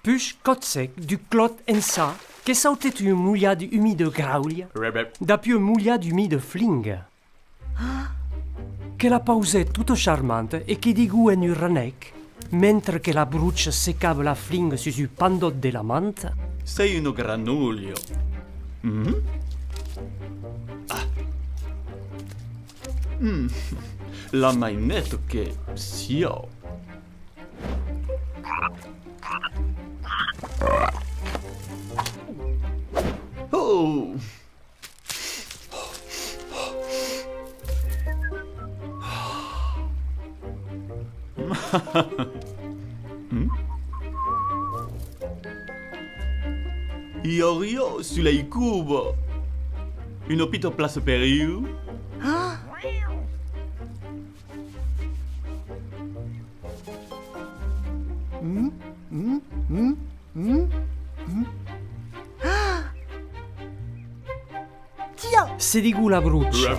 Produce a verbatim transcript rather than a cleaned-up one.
Puish, còp sec, deu clòt ençà, que sautèt un molhat umide graulha, dapus un molhat umide flinga. Que la pausèt tota charmanta e que digó en un ranèc, mentre que la brucha secava la flinga sus un pandòt de la manta: Sei una granolha. Mhm. Ah. Mm. La mai neta que siá. Oh! Hmm? I auriá sus las còvas una pita plaça per ieu? Ah! Mm, mm, mm, mm, mm. Ah! Tiens! Se digó la brucha.